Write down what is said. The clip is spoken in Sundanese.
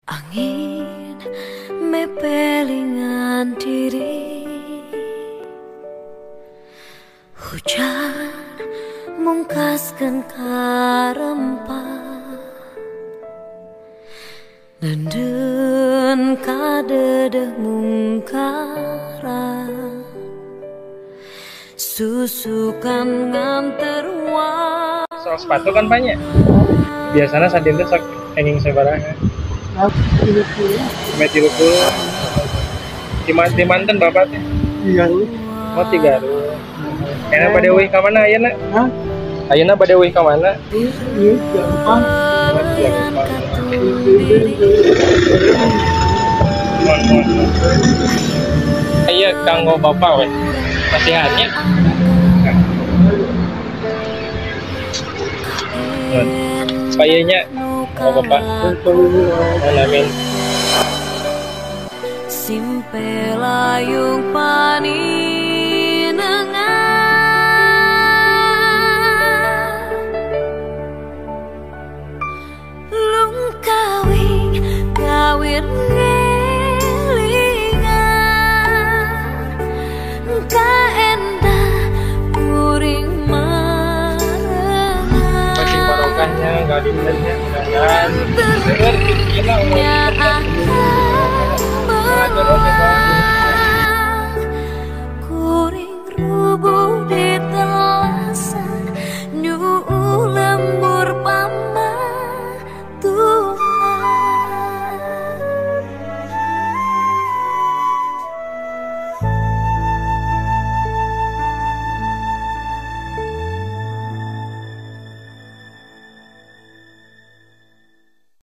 Angin mepelingan diri, hujan mungkaskan karempah, nenden kadedeh mungkaran, susukan nganter. Soal sepatu kan banyak. Biasanya sadinten sok hanging sabaraha? 30. Di mantan bapak teh? Iya. Oh, 3. Kayaknya pada uih ka mana ayeuna? Hah? Ayeuna pada uih ka mana? Iya, gampang. Iya, kanggo bapak we. Nasihatnya. Payanya oh bapak. Amin. Simpe layung paninengan, lungkawing kawin ngelingan, kaendah kuring marengan. Makin barokahnya nggak dibenarnya mudah-mudahan.